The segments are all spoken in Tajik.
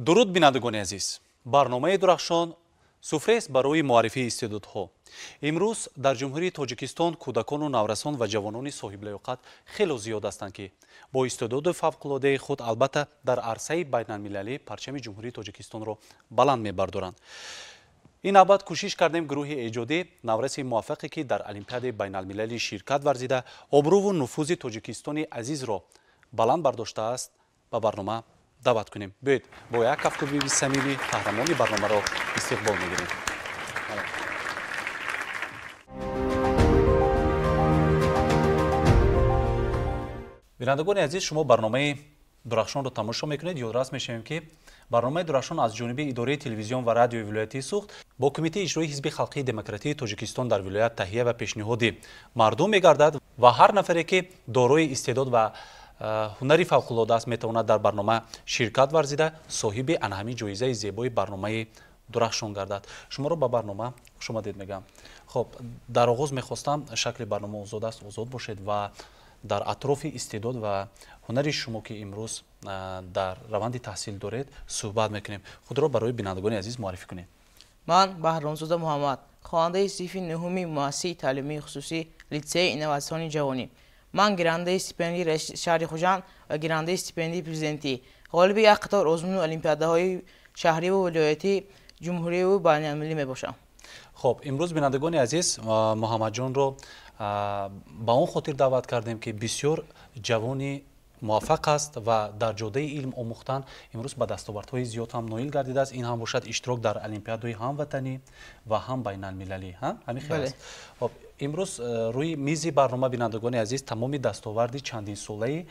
Дуруд, бинандагони азиз! Барномаи Дурахшон суфрест барои муаррифии истеъдодҳо. Имрӯз дар Ҷумҳурии Тоҷикистон кӯдакону наврасон ва ҷавонони соҳиблаёқат хело зиёд ҳастанд, ки бо истеъдоду фавқулодаи худ албатта дар арсаи байналмилалӣ парчами Ҷумҳурии Тоҷикистонро баланд мебардоранд. Ин навбат кӯшиш кардем гурӯҳи эҷодӣ навраси муваффақе, ки дар Олимпиадаи байналмилалӣ ширкат варзида, обрӯву нуфузи Тоҷикистони азизро баланд бардоштааст, ба барнома даъват кунем. Биёед, бо як кафкӯбии самимӣ қаҳрамони барномаро истиқбол мегирем. Бинандагони азиз, шумо барномаи Дурахшонро тамошо мекунед. Ёдрас мешавем, ки барномаи Дурахшон аз ҷониби идораи телевизион ва радиои вилоятии Суғд бо Кумитаи иҷроии Ҳизби халқии демократии Тоҷикистон дар вилоят таҳия ва пешниҳоди мардум мегардад ва ҳар нафаре, ки дорои истеъдод ва ҳунари фавқулода аст, метавонад дар барнома ширкат варзида, соҳиби ана ҳамин ҷоизаи зебои барномаи Дурахшон гардад. Шуморо ба барнома хушомадед мегӯям. Хоб, дар оғоз мехостам, шакли барнома озод аст, озод бошед ва дар атрофи истеъдод ва ҳунари шумо, ки имрӯз дар раванди таҳсил доред, суҳбат мекунем. Худро барои бинандагони азиз муаррифӣ кунед. Ман Баҳромзода Муҳаммад, хонандаи синфи нуҳуми муассисаи таълимии хусусӣ Литсеи инноватсиони ҷавонӣ. Ман гирандаи стипендии раиси шаҳри Хуҷанд ва гирандаи стипендии президентӣ, ғолиби як қатор озмуну олимпиадаҳои шаҳриву вилоятӣ, ҷумҳуриву байналмилалӣ мебошам. Хоб, имрӯз, бинандагони азиз, Муҳаммадҷонро ба он хотир даъват кардем, ки бисёр ҷавони муваффақ аст ва дар ҷодаи илм омӯхтан имрӯз ба дастовардҳои зиёд ҳам ноил гардидааст. Ин ҳам бошад иштирок дар олимпиадаҳои ҳам ватанӣ ва ҳам байналмилалӣ. Ҳамин хел аст. Хоб, имрӯз рӯи мизи барнома, бинандагони азиз, тамоми дастоварди чандинсолаи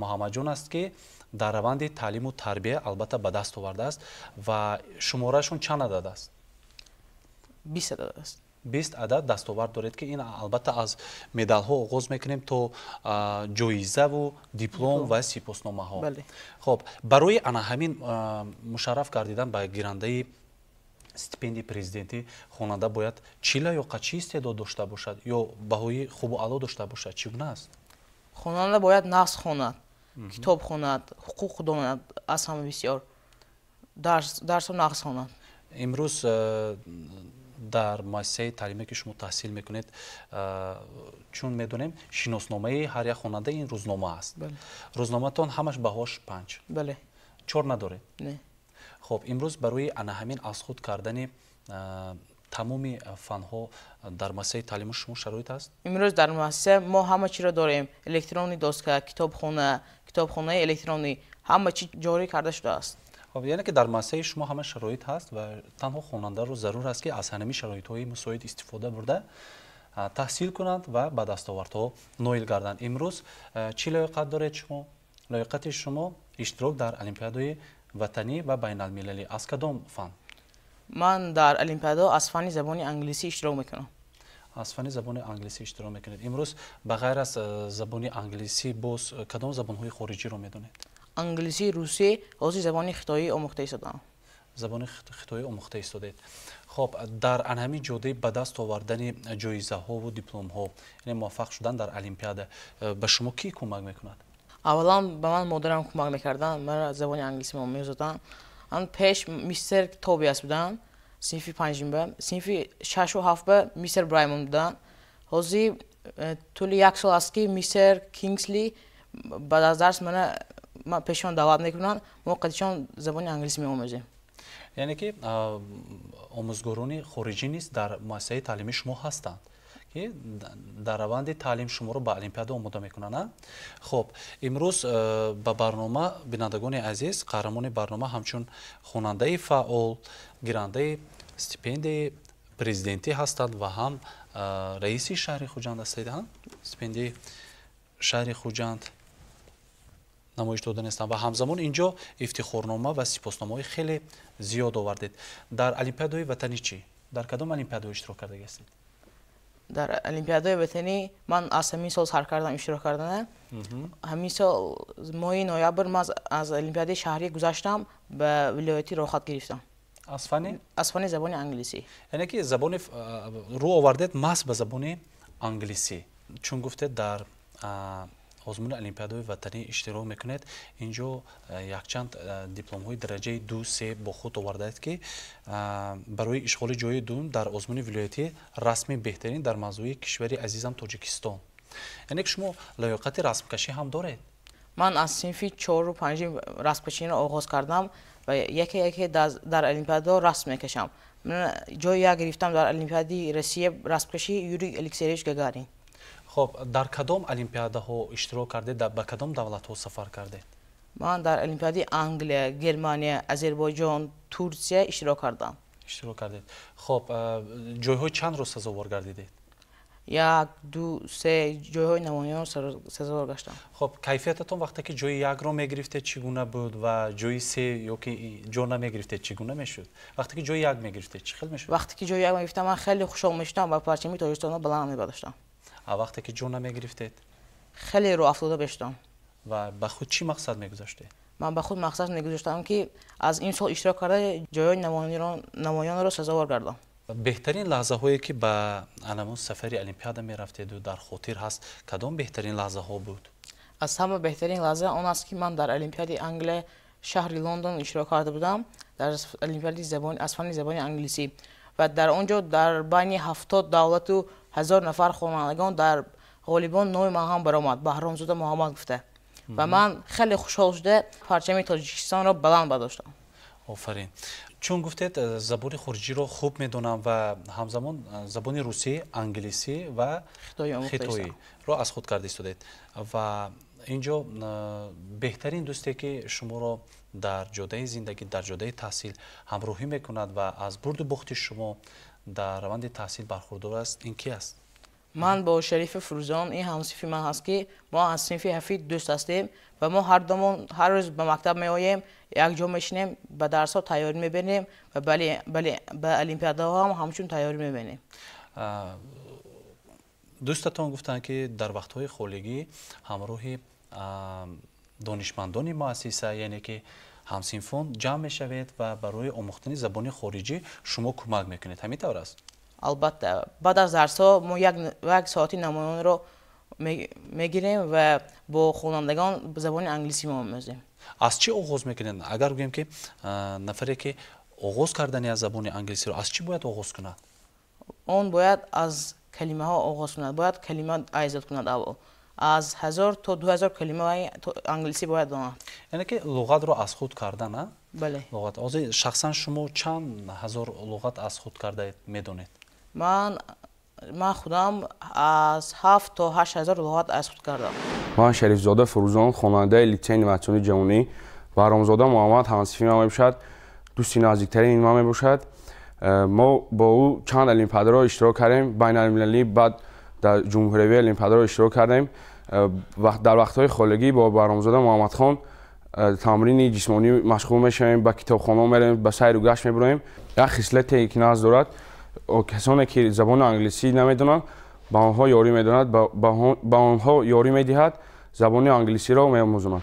Муҳаммадҷон аст, ки дар раванди таълиму тарбия албатта ба даст овардааст. Ва шумораашон чанд адад аст? 20 адад аст. 20 адад дастовард доред, ки ин албатта аз медалҳо оғоз мекунем то ҷоизаву диплом ва сипосномаҳо. Хоб, барои ана ҳамин мушарраф гардидан ба гирандаи стипендии президентӣ хонанда бояд чӣ лаёқат, чӣ истеъдод дошта бошад ё баҳои хубу аъло дошта бошад? Чӣ гуна аст? Хонанда бояд нағз хонад, китоб хонад, ҳуқуқ донад, аз ҳама бисёр дарсро нағз хонад. Имрӯз дар муассисаи таълиме, ки шумо таҳсил мекунед, чун медонем, шиносномаи ҳар як хонанда ин рӯзнома аст. Рӯзноматон ҳамаш баҳош 5? Бале. 4 надоред? Не. Хоб, имрӯз барои ана ҳамин аз худ кардани тамоми фанҳо дар муассисаи таълими шумо шароит аст? Имрӯз дар муассиса мо ҳама чиро дорем: электронный доска, китобхона, китобхонаи электронӣ, ҳама чи ҷорӣ карда шудааст. Хоб, яъне ки дар муассисаи шумо ҳама шароит ҳаст ва танҳо хонандаро зарур аст, ки аз ҳамин шароитҳои мусоид истифода бурда, таҳсил кунанд ва ба дастовардҳо ноил гарданд. Имрӯз чӣ лаёқат доред шумо? Лаёқати шумо иштирок дар олимпиадаи ватанӣ ва байналмилалӣ. Аз кадом фан? Ман дар олимпиадаҳо аз фанни забони англисӣ иштирок мекунам. Аз фанни забони англисӣ иштирок мекунед. Имрӯз ба ғайр аз забони англисӣ боз кадом забонҳои хориҷиро медонед? Англисӣ, русӣ, ҳозир забони хитоӣ омӯхта истодам. Забони хитоӣ омӯхта истодед. Хоб, дар ҳамин ҷодаи ба даст овардани ҷоизаҳову дипломҳо, яъне муваффақ шудан дар олимпиада, ба шумо кӣ кӯмак мекунад? Аввалан ба ман модарам кӯмак мекарданд, маро забони англисӣ меомӯзоданд. Ан пеш мистер Тобиас буданд, синфи панҷумба, синфи шашу ҳафтба мистер Браймон буданд. Ҳозир тӯли як сол аст, ки мистер Кингсли баъд аз дарс мана пешон даъват мекунанд, мо қадишон забони англисӣ меомӯзем. Яъне ки омӯзгорони хориҷӣ низ дар муассисаи таълимии шумо ҳастанд, ки дар раванди таълим шуморо ба олимпиада омода мекунанд. Хоб, имрӯз ба барнома, бинандагони азиз, қаҳрамони барнома ҳамчун хонандаи фаъол, гирандаи стипендияи президентӣ ҳастанд ва ҳам раиси шаҳри Хуҷанд ҳастед. Стипендияи шаҳри Хуҷанд намоиш дода нестанд ва ҳамзамон инҷо ифтихорнома ва сипосномаҳои хеле зиёд овардед. Дар олимпиадаҳои ватанӣ чӣ? Дар кадом олимпиадаҳо иштирок кардаги ҳастед? Дар олимпиадаҳои ватанӣ ман аз ҳамин сол сар кардам иштирок кардана. Ҳамин сол моҳи ноябр ман аз олимпиадаи шаҳрӣ гузаштам, ба вилоятӣ роҳхат гирифтам. Аз фанни? Аз фанни забони англисӣ. Яъне ки забони рӯ овардед маҳз ба забони англисӣ. Чун гуфтед, дар озмуни олимпиадаҳои ватанӣ иштирок мекунед. Инҷо якчанд дипломҳои дараҷаи ду, се бо худ овардаед, ки барои ишғоли ҷои дуюм дар озмуни вилоятӣ расми беҳтарин дар мавзӯи кишвари азизам Тоҷикистон. Яъне ки шумо лаёқати расмкашӣ ҳам доред? Ман аз синфи чору панҷум расмкаширо оғоз кардам ва яке яке дар олимпиадаҳо расм мекашам. Ҷои як гирифтам дар олимпиадаи Россия расмкашӣ Юрий Алексеевич Гагарин. Хоб, дар кадом олимпиадаҳо иштирок кардед, ба кадом давлатҳо сафар кардед? Ман дар олимпиадаи Англия, Германия, Озарбойҷон, Турсия иштирок кардам. Иштирок кардед. Хоб, ҷойҳои чандро сазовор гардидед? Як, ду, се ҷойҳои намоён сазовор гаштам. Хоб, кайфиятатон вақте ки ҷои якро мегирифтед чӣ гуна буд ва ҷои се ё ки ҷо намегирифтед чӣ гуна мешуд? Вақте ки ҷои як мегирифтед чӣ хел мешуд? Вақте ки ҷои як мегирифтам, ман хеле хушҳол мешудам ва парчами Тоҷикистонро баланд мебардоштам. А вақте ки ҷо намегирифтед? Хеле рӯҳафтода мешудам. Ва ба худ чӣ мақсад мегузоштед? Ман ба худ мақсад мегузоштам, ки аз ин сол иштирок карда ҷойҳои намоёнро сазовор гардам. Беҳтарин лаҳзаҳое ки ба анамун сафари олимпиада мерафтеду дар хотир ҳаст, кадом беҳтарин лаҳзаҳо буд? Аз ҳама беҳтарин лаҳза он аст, ки ман дар олимпиадаи Англия шаҳри Лондон иштирок карда будам, дар олимпиадаи аз фанни забони англисӣ, ва дар он ҷо дар байни 70 давлату 1000 нафар хонандагон дар ғолибон номи ман ҳам баромад, Баҳромзода Муҳаммад гуфта, ва ман хеле хушҳол шуда парчами Тоҷикистонро баланд бардоштам. Офарин. Чун гуфтед, забони хориҷиро хуб медонам ва ҳамзамон забони русӣ, англисӣ ва хитоиро аз худ карда истодед, ва инҷо беҳтарин дӯсте ки шуморо дар ҷодаи зиндагӣ, дар ҷодаи таҳсил ҳамроҳӣ мекунад ва аз бурду бохти шумо дар раванди таҳсил бархурдор аст, ин ки аст? Ман бо Шарифи Фурӯзон, ин ҳамсинфи ман ҳаст, ки мо аз синфи ҳафт дӯст ҳастем ва мо ҳар думон ҳар рӯз ба мактаб меоем, якҷо мешинем, ба дарсҳо тайёрӣ мебинем ва ба олимпиадаҳо ҳам ҳамчун тайёрӣ мебинем. Дӯстатон гуфтанд, ки дар вақтҳои холигӣ ҳамроҳи донишмандони муассиса, яъне ки ҳамсинфон ҷамъ мешавед ва барои омӯхтани забони хориҷӣ шумо кӯмак мекунед. Ҳамин тавр аст? Албатта, баъд аз дарсҳо мо як соати намоёнро мегирем ва бо хонандагон забони англисӣ меомӯзем. Аз чӣ оғоз мекунед? Агар гӯем, ки нафаре ки оғоз кардани аз забони англисиро аз чӣ бояд оғоз кунад? Он бояд аз калимаҳо оғоз кунад, бояд калима айзод кунад аввал. Аз 1000 то 2000 калимаи англисӣ бояд донад. Яъне ки луғатро аз худ кардан, а? Бале. Луғат. Ҳозир шахсан шумо чанд ҳазор луғат аз худ кардаед, медонед? Ман худам аз 7 то 8000 луғат аз худ кардам. Ман Шарифзода Фурӯзон, хонандаи литсейи инноватсионии ҷавонӣ. Баҳромзода Муҳаммад ҳамсинфи ман мебошад, дӯсти наздиктарини ман мебошад. Мо бо ӯ чанд олимпиадаро иштирок кардем, байналмилалӣ, баъд дар ҷумҳуриявии олимпиадаро иштирок кардем. Дар вақтҳои холигӣ бо Баҳромзода Муҳаммадхон тамрини ҷисмонӣ машғул мешавем, ба китобхона меравем, ба сайру гашт мебароем. Як хислате ки назд дорад, касоне ки забони англисӣ намедонанд, ба онҳо ёрӣ медонад, ба онҳо ёрӣ медиҳад, забони англисиро меомӯзонад.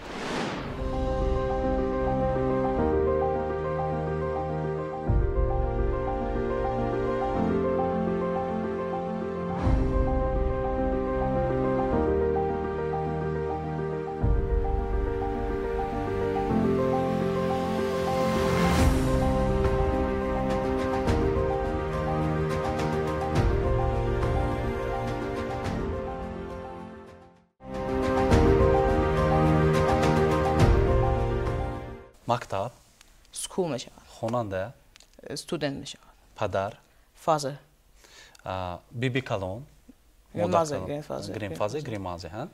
Мактаб? School мешавад. Хонанда? Student мешавад. Падар? Father. Биби калон? Grandmother, grandfather. Grandfather, grandmother, ҳа?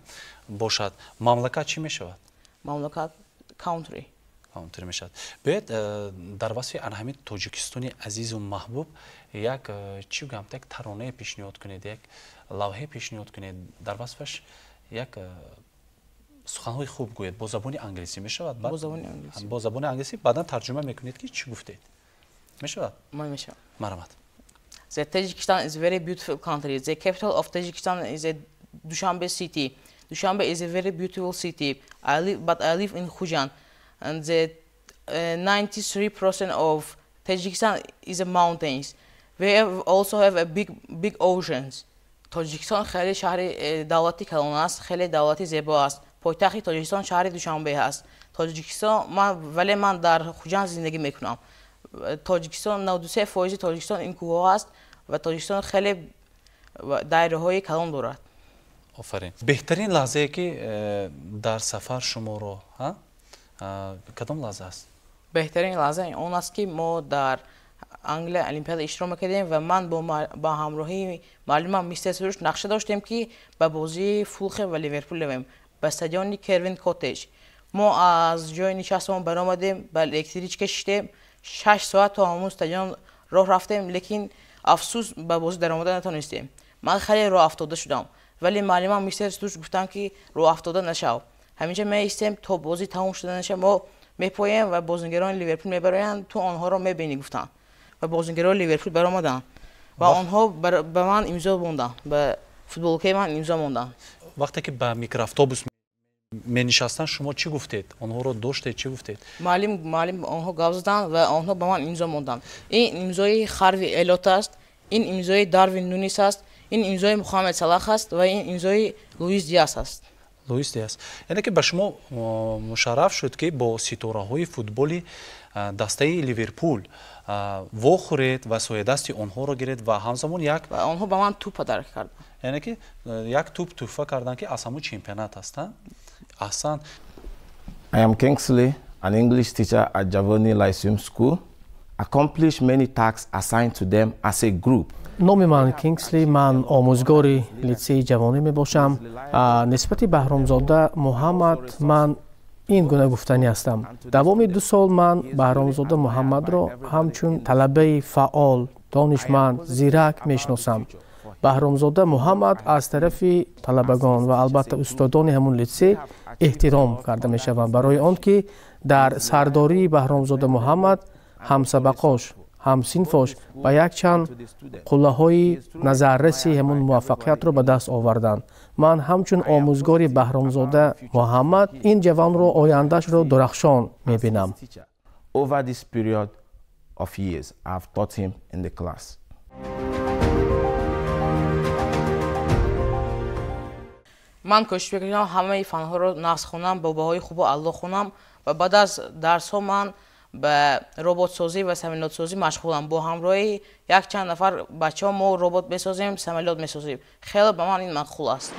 Бошад. Мамлакат чӣ мешавад? Мамлакат country. Country мешавад. Биёед, дар васфи ана ҳамин Тоҷикистони азизу маҳбуб як, чӣ гӯям, як таронае пешниҳод кунед, як лавҳе пешниҳод кунед, дар васфаш як суханҳои хуб гӯед. Бо забони англисӣ мешавад? Бо забони англисӣ. Бо забони англисӣ, баъдан тарҷума мекунед, ки чӣ гуфтед. Мешавад? Ман мешавад. Марҳамат. The Tajikistan is a very beautiful country. The capital of Tajikistan is a Dushanbe city. Dushanbe is a very beautiful city. But I live in Khujand, and the 93% of Tajikistan is a mountains. We also have a big, big oceans. Тоҷикистон хеле шаҳри давлати калон аст, хеле давлати зебо аст. Пойтахти Тоҷикистон шаҳри Душанбе аст. Тоҷикистон вале ман дар Хуҷанд зиндагӣ мекунам. Тоҷикистон 93% Тоҷикистон ин кӯҳҳо аст ва Тоҷикистон хеле дайраҳои калон дорад. Офарин. Беҳтарин лаҳзае ки дар сафар шуморо кадом лаҳза аст? Беҳтарин лаҳза он аст ки мо дар Англия Олимпиада иштирок мекардем ва ман бо ҳамроҳии муаллимам мистер Суруш нақша доштем ки ба бозии Фулхем ва Ливерпул равем ба стадиони Кервин Коттедж. Мо аз ҷои нишастамон баромадем, ба электричка шиштем, 6 соат то ҳамон стадион роҳ рафтем, лекин афсӯс ба бозӣ даромада натонистем. Ман хеле роҳафтода шудам, вале муаллимам мистер Суруш гуфтанд ки роҳафтода нашав. Ҳаминҷа меистем то бозӣ тамом шуда наша, мо мепоем ва бозингарони Ливерпул мебароянд, ту онҳоро мебинӣ гуфтанд. Ва бозингарони Ливерпул баромаданд ва онҳо ба ман имзо монданд, ба футболкаи ман имзо монданд. Вақте ки ба микроавтобус менишастанд, шумо чӣ гуфтед? Онҳоро доштед, чӣ гуфтед? Муаллим онҳо гап заданд ва онҳо ба ман имзо монданд. Ин имзои Харви Элот аст, ин имзои Дарвин Нунис аст, ин имзои Муҳаммад Салах аст ва ин имзои Луис Диас аст. Луис Диас. Яъне ки ба шумо мушарраф шуд ки бо ситораҳои футболи дастаи Ливерпул вохӯред ва соядасти онҳоро гиред ва ҳамзамон як ва онҳо ба ман тӯп подарок карданд. Яъне ки як тӯп тӯҳфа карданд ки аз ҳамон чемпионат аст. Аҳсан. I am Kingsley, an English teacher at Javoni Lyceum School. Accomplish many tasks assigned to them as a group. Номи ман Кингсли, ман омӯзгори литсеи ҷавонӣ мебошам. Нисбати Баҳромзода Муҳаммад ман ин гуна гуфтанӣ ҳастам. Давоми 2 сол ман Баҳромзода Муҳаммадро ҳамчун талабаи фаъол, донишманд, зирак мешиносам. Баҳромзода Муҳаммад аз тарафи талабагон ва албатта устодони ҳамун литсей эҳтиром карда мешаванд, барои он ки дар сардории Баҳромзода Муҳаммад ҳамсабақош, ҳамсинфош ба якчанд қуллаҳои назарраси ҳамун муваффақиятро ба даст оварданд. Ман ҳамчун омӯзгори Баҳромзода Муҳаммад ин ҷавонро ояндаашро дурахшон мебинам. Over this period of years, I've taught him in the class. Ман кӯшиш мекунам ҳамаи фанҳоро нағз хонам, бо баҳои хубу аъло хонам ва баъд аз дарсҳо ман ба роботсозӣ ва самолётсозӣ машғулам. Бо ҳамроҳи якчанд нафар бачаҳо мо робот месозем, самолёт месозем. Хеле ба ман ин маъқул аст.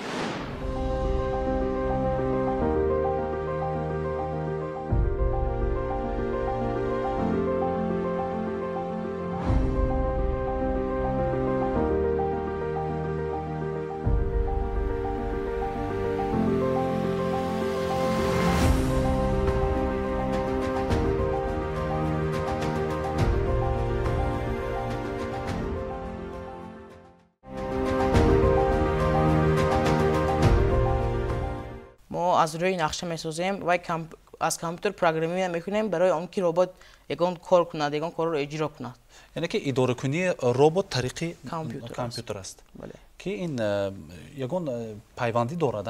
Аз рӯи нақша месозем ва аз компютер программия мекунем барои он ки робот ягон кор кунад, ягон корро иҷро кунад. Яъне ки идоракунии робот тариқи компютер аст, ки ин ягон пайвандӣ дорад?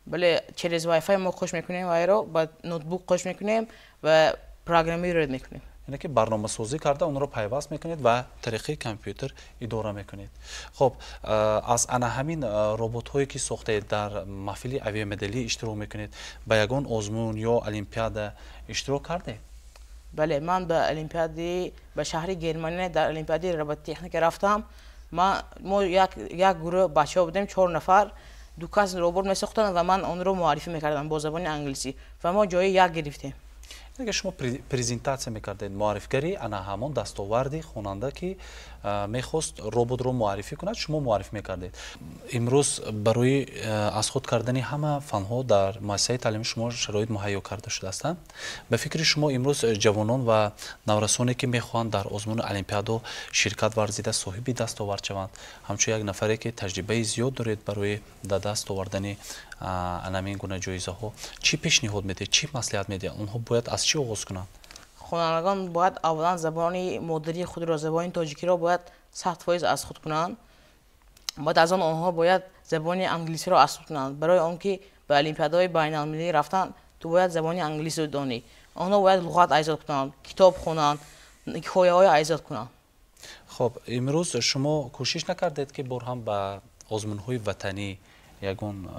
Бале, через Wi-Fi мо қош мекунем вайро, ба ноутбук қош мекунем ва программировать мекунем. Яъне ки барномасозӣ карда онро пайваст мекунед ва тариқи компютер идора мекунед. Хоб, аз ана ҳамин роботҳое ки сохтаед дар маҳфили авиамоделӣ иштирок мекунед, ба ягон озмун ё олимпиада иштирок кардед? Бале, ман ба олимпиади ба шаҳри Германия дар олимпиади робототехника рафтам. Мо як гурӯҳ бачаҳо будем, 4 нафар, 2 кас робот месохтанд ва ман онро муаррифӣ мекардам бо забони англисӣ ва мо ҷои як гирифтем. Агар шумо презентатсия мекардед, муаррифгари ана ҳамон дастоварди хонанда ки мехост роботро муаррифӣ кунад, шумо муаррифӣ мекардед. Имрӯз барои аз худ кардани ҳама фанҳо дар муассисаи таълими шумо шароит муҳайё карда шудааст. Ба фикри шумо имрӯз ҷавонон ва наврасоне ки мехоҳанд дар озмуни олимпиадо ширкат варзида соҳиби дастовард шаванд, ҳамчун як нафаре ки таҷрибаи зиёд доред барои ба даст овардани анамин гуна ҷоизаҳо, чӣ пешниҳод медиҳед, чӣ маслиҳат медиҳед? Онҳо бояд аз чӣ оғоз кунанд? Хонандагон бояд аввалан забони модарии худро, забони тоҷикиро бояд 100% аз худ кунанд. Баъд аз он онҳо бояд забони англисиро аз худ кунанд. Барои он ки ба олимпиадаҳои байналмилалӣ рафтан, ту бояд забони англисиро донӣ. Онҳо бояд луғат айзод кунанд, китоб хонанд, ҳикояҳоро айзод кунанд. Хоб, имрӯз шумо кӯшиш накардед ки бор ҳам ба озмунҳои ватанӣ ягон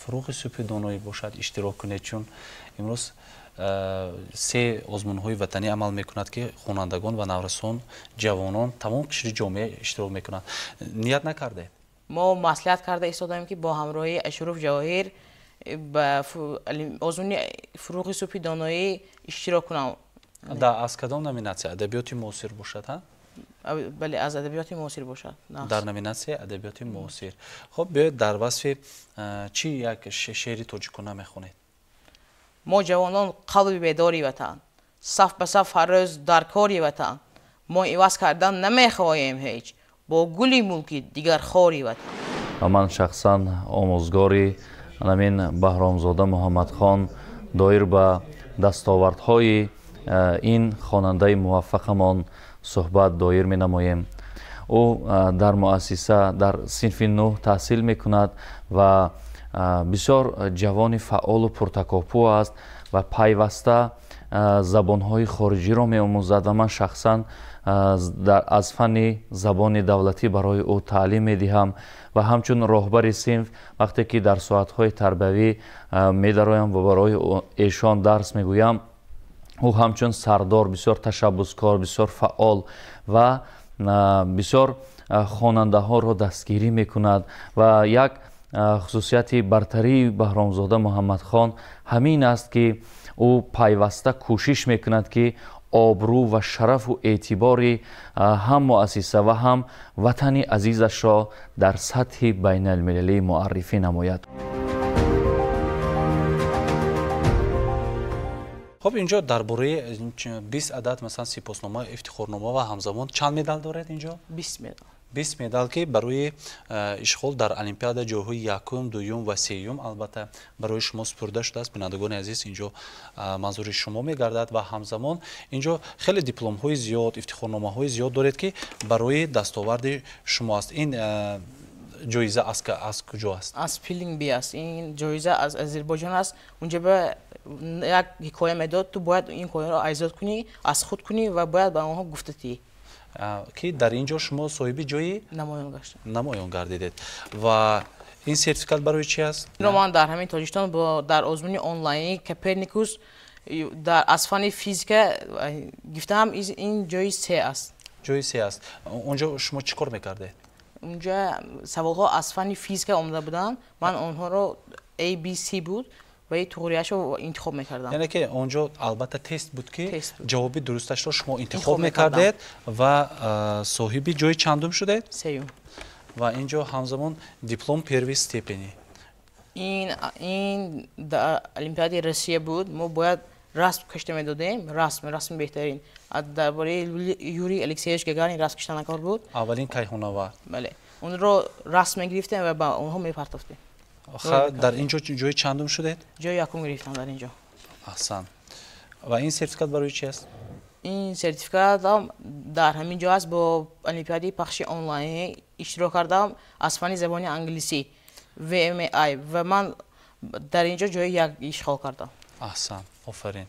фуруғи субҳи доноӣ бошад иштирок кунед, чун имрӯз се озмунҳои ватанӣ амал мекунад, ки хонандагон ва наврасон, ҷавонон, тамом қишри ҷомеа иштирок мекунанд. Ният накардед? Мо маслиҳат карда истодаем, ки бо ҳамроҳии Ашуров Ҷавоҳир ба озмуни фуруғи субҳи доноӣ иштирок кунам. Аз кадом номинатсия? Адабиёти муосир бошад, ҳа? Бале, аз адабиёти муосир бошад. Дар номинатсияи адабиёти муосир. Хуб, биёед дар васфи чӣ як шеъри тоҷикона мехонед? Мо ҷавонон қалби бедори ватан, саф ба саф ҳар рӯз дар кори ватан, мо иваз кардан намехоҳем ҳеҷ, бо гули мулки дигар хори ватан. Ва ман шахсан омӯзгори ҳамин Баҳромзода Муҳаммадхон доир ба дастовардҳои ин хонандаи муваффақамон суҳбат доир менамоем. Ӯ дар муассиса дар синфи 9 таҳсил мекунад ва бисёр ҷавони фаъолу пуртакопӯ аст ва пайваста забонҳои хориҷиро меомӯзад ва ман шахсан аз фанни забони давлатӣ барои ӯ таълим медиҳам ва ҳамчун роҳбари синф вақте ки дар соатҳои тарбиявӣ медароям ва барои эшон дарс мегӯям, ӯ ҳамчун сардор бисёр ташаббускор, бисёр фаъол ва бисёр хонандаҳоро дастгирӣ мекунад ва як хусусияти бартарии Баҳромзода Муҳаммадхон ҳамин аст, ки ӯ пайваста кӯшиш мекунад, ки обрӯ ва шарафу эътибори ҳам муассиса ва ҳам ватани азизашро дар сатҳи байналмилалӣ муаррифӣ намояд. Хуб, инҷо дар бораи 20 адад масалан сипоснома, ифтихорнома ва ҳамзамон чанд медал доред инҷо? 20 медал. 20 медал, ки барои ишғол дар олимпиада ҷойҳои якум, дуюм ва сеюм албатта барои шумо супурда шудааст. Бинандагони азиз, инҷо манзури шумо мегардад ва ҳамзамон инҷо хеле дипломҳои зиёд, ифтихорномаҳои зиёд доред, ки барои дастоварди шумо аст. Ин ҷоиза аз куҷо аст? Аз Пилингби аст. Ин ҷоиза аз Озарбойҷон аст. Унҷа ба як ҳикоя медод, ту бояд ин ҳикояро айзод кунӣ, аз худ кунӣ ва бояд ба онҳо гуфта тӣ. Ки дар ин ҷо шумо соҳиби ҷои намоён гаштам. Намоён гардидед. Ва ин сертификат барои чи аст? Инро ман дар ҳамин Тоҷикистон дар озмуни онлайни Коперникус дар аз фанни физика гирифтаам. Ин ҷои се аст. Ҷои се аст. Онҷо шумо чӣ кор мекардед? Унҷа саволҳо аз фанни физика омада буданд. Ман онҳоро A, B, C буд ва туғрияшро интихоб мекардам. Яъне ки онҷо албатта тест буд, ки ҷавоби дурусташро шумо интихоб мекардед ва соҳиби ҷои чандум шудед? Сеюм. Ва инҷо ҳамзамон диплом первой степени. Ин дар Олимпиадаи Россия буд. Мо бояд расм кашта медодем, расми беҳтарин. Дар бораи Юрий Алексеевич Гагарин расм кашта накор буд. Аввалин кайҳонавард. Бале. Онро расм мегирифтем ва ба онҳо мепартофтем. Дар ин ҷо ҷои чандум шудед? Ҷои якум гирифтам дар ин ҷо. Аҳсан. Ва ин сертификат барои чи аст? Ин сертификатам дар ҳамин ҷо аст. Бо олимпиадаи пахши онлайн иштирок кардам аз фанни забони англисӣ VMI ва ман дар ин ҷо ҷои як ишғол кардам. Аҳсан, офарин.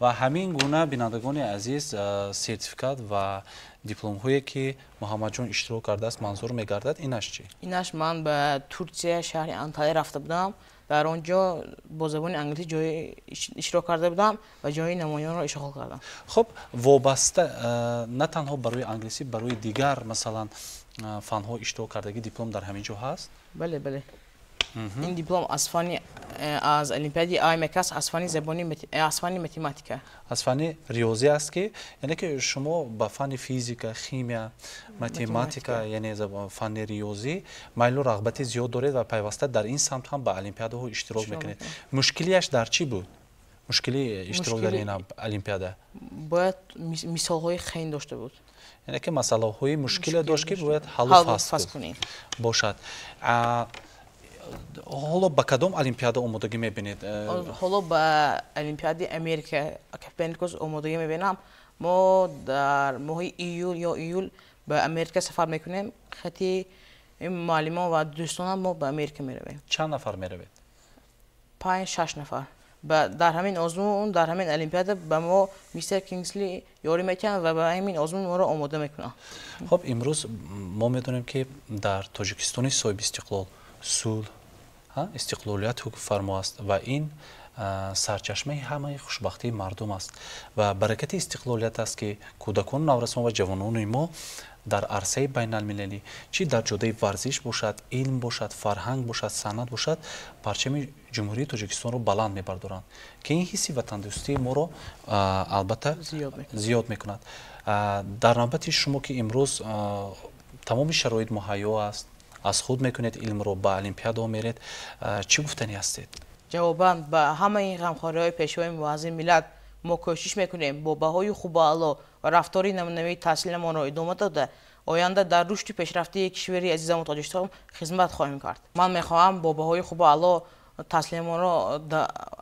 Ва ҳамин гуна, бинандагони азиз, сертификат ва дипломҳое ки Муҳаммадҷон иштирок кардааст манзур мегардад. Инаш чӣ? Инаш ман ба Турсия, шаҳри Анталия рафта будам. Дар он ҷо бо забони англисӣ ҷои иштирок карда будам ва ҷои намоёнро ишғол кардам. Хуб, вобаста на танҳо барои англисӣ, барои дигар масалан фанҳо иштирок кардагӣ диплом дар ҳамин ҷо ҳаст? Бале, бале. Ин диплом аз фанни аз олимпиади АМК аст, аз фанни забони, аз фанни математика. Аз фанни риёзӣ аст, ки яъне ки шумо ба фанни физика, химия, математика, яъне фанни риёзӣ майлу рағбати зиёд доред ва пайваста дар ин самт ҳам ба олимпиадаҳо иштирок мекунед. Мушкилиаш дар чӣ буд? Мушкили иштирок дар ин олимпиада? Бояд мисолҳои хайн дошта буд. Яъне ки масъалаҳои мушкиле дошт, ки бояд ҳаллу фасл бошад. Ҳоло ба кадом олимпиада омодагӣ мебинед? Ҳоло ба олимпиадаи Америка Коперникус омодагӣ мебинам. Мо дар моҳи июл ё июл ба Америка сафар мекунем. Хати муаллимон ва дӯстонам мо ба Америка меравем. Чанд нафар меравед? 5-6 нафар. Дар ҳамин озмун, дар ҳамин олимпиада ба мо мистер Кингсли ёрӣ метиҳанд ва ба ҳамин озмун моро омода мекунанд. Хуб, имрӯз мо медонем, ки дар Тоҷикистони соҳибистиқлол сулҳ, истиқлолият ҳукмфармо аст ва ин сарчашмаи ҳамаи хушбахтии мардум аст ва баракати истиқлолият аст, ки кӯдакону наврасон ва ҷавонони мо дар арсаи байналмилалӣ, чӣ дар ҷодаи варзиш бошад, илм бошад, фарҳанг бошад, санъат бошад, парчами Ҷумҳурии Тоҷикистонро баланд мебардоранд, ки ин ҳисси ватандӯстии моро албатта зиёд мекунад. Дар навбати шумо, ки имрӯз тамоми шароит муҳайё аст, аз худ мекунед илмро, ба олимпиадаҳо меред, чӣ гуфтанӣ ҳастед? Ҷавобан ба ҳамаи ин ғамхориҳои Пешвои муаззами миллат мо кӯшиш мекунем бо баҳои хубу аъло ва рафтори намунавии таҳсиламонро идома дода, оянда дар рушди пешрафтаи кишвари азизамон Тоҷикистон хизмат хоҳем кард. Ман мехоҳам бо баҳои хубу аъло таҳсиламонро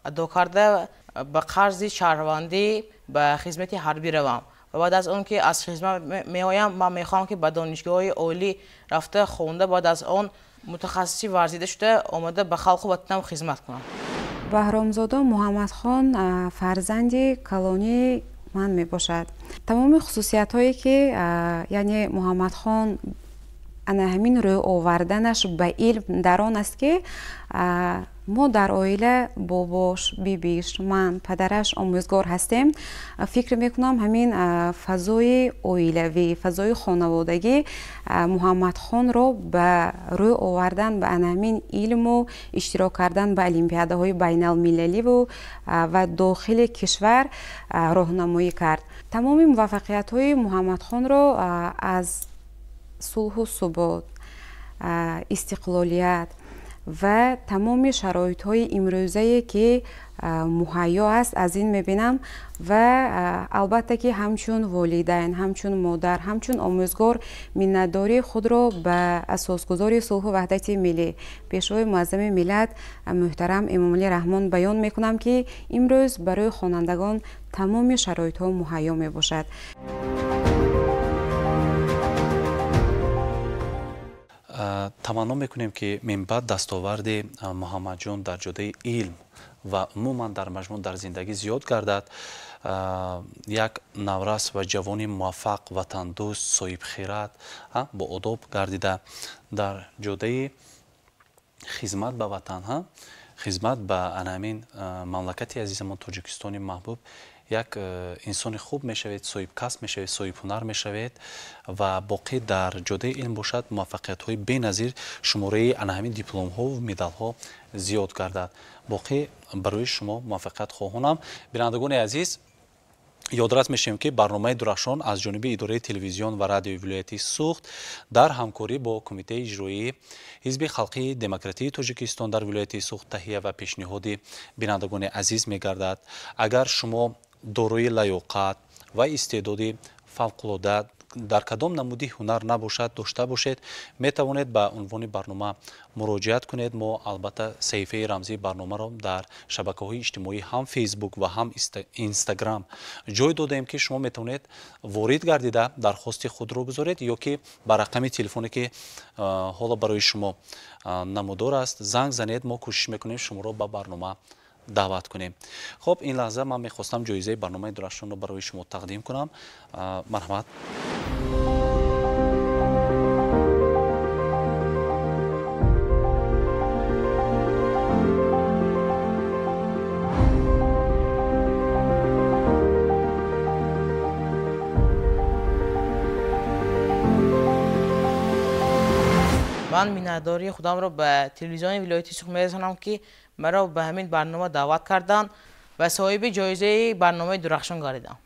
адо карда, ба қарзи шаҳрвандӣ ба хизмати ҳарбӣ равам ва баъд аз он ки аз хизмат меоям, ман мехоҳам, ки ба донишгоҳҳои олӣ рафта хонда, баъд аз он мутахассиси варзида шуда омада ба халқу ватанам хизмат кунам. Баҳромзода Муҳаммадхон фарзанди калонии ман мебошад. Тамоми хусусиятҳое, ки яъне Муҳаммадхон ана ҳамин рӯй оварданаш ба илм дар он аст, ки мо дар оила бобош, бибиш, ман, падараш омӯзгор ҳастем. Фикр мекунам, ҳамин фазои оилавӣ, фазои хонаводагӣ Муҳаммадхонро ба рӯй овардан ба ана ҳамин илму иштирок кардан ба олимпиадаҳои байналмилаливу ва дохили кишвар роҳнамоӣ кард. Тамоми муваффақиятҳои Муҳаммадхонро аз сулҳу субот, истиқлолият ва тамоми шароитҳои имрӯзае, ки муҳайё аст, аз ин мебинам ва албатта, ки ҳамчун волидайн, ҳамчун модар, ҳамчун омӯзгор миннатдории худро ба асосгузори сулҳу ваҳдати миллӣ, Пешвои муаззами миллат муҳтарам Эмомалӣ Раҳмон баён мекунам, ки имрӯз барои хонандагон тамоми шароитҳо муҳайё мебошад. Таманно мекунем, ки минбаъд дастоварди Муҳаммадҷон дар ҷодаи илм ва умуман дар маҷмӯъ дар зиндагӣ зиёд гардад. Як наврас ва ҷавони муваффақ, ватандӯст, соҳибхират, бо одоб гардида, дар ҷодаи хизмат ба ватан, хизмат ба ана ҳамин мамлакати азизамон Тоҷикистони маҳбуб як инсони хуб мешавед, соҳибкасб мешавед, соҳибҳунар мешавед ва боқӣ дар ҷодаи илм бошад, муваффақиятҳои беназир, шумораи ана ҳамин дипломҳову медалҳо зиёд гардад. Боқӣ барои шумо муваффақият хоҳонам. Бинандагони азиз, ёдрас мешавем, ки барномаи Дурахшон аз ҷониби идораи телевизион ва радиои вилояти Суғд дар ҳамкорӣ бо Кумитаи иҷроии Ҳизби халқии демократии Тоҷикистон дар вилояти Суғд таҳия ва пешниҳоди бинандагони азиз мегардад. Агар шумо дорои лаёқат ва истеъдоди фавқулода дар кадом намуди ҳунар набошад дошта бошед, метавонед ба унвони барнома муроҷиат кунед. Мо албатта саҳифаи рамзии барномаро дар шабакаҳои иҷтимоӣ, ҳам Фейсбук ва ҳам Инстаграм ҷой додаем, ки шумо метавонед ворид гардида дархости худро гузоред ё ки ба рақами телефоне, ки ҳоло барои шумо намудор аст, занг занед. Мо кӯшиш мекунем шуморо ба барнома даъват кунем. Хуб, ин лаҳза ман мехостам ҷоизаи барномаи Дурахшонро барои шумо тақдим кунам. Марҳамат. Ман миннатдории худамро ба телевизиони вилояти Суғд мерасонам, ки маро ба ҳамин барнома даъват карданд ва соҳиби ҷоизаи барномаи Дурахшон гардидам.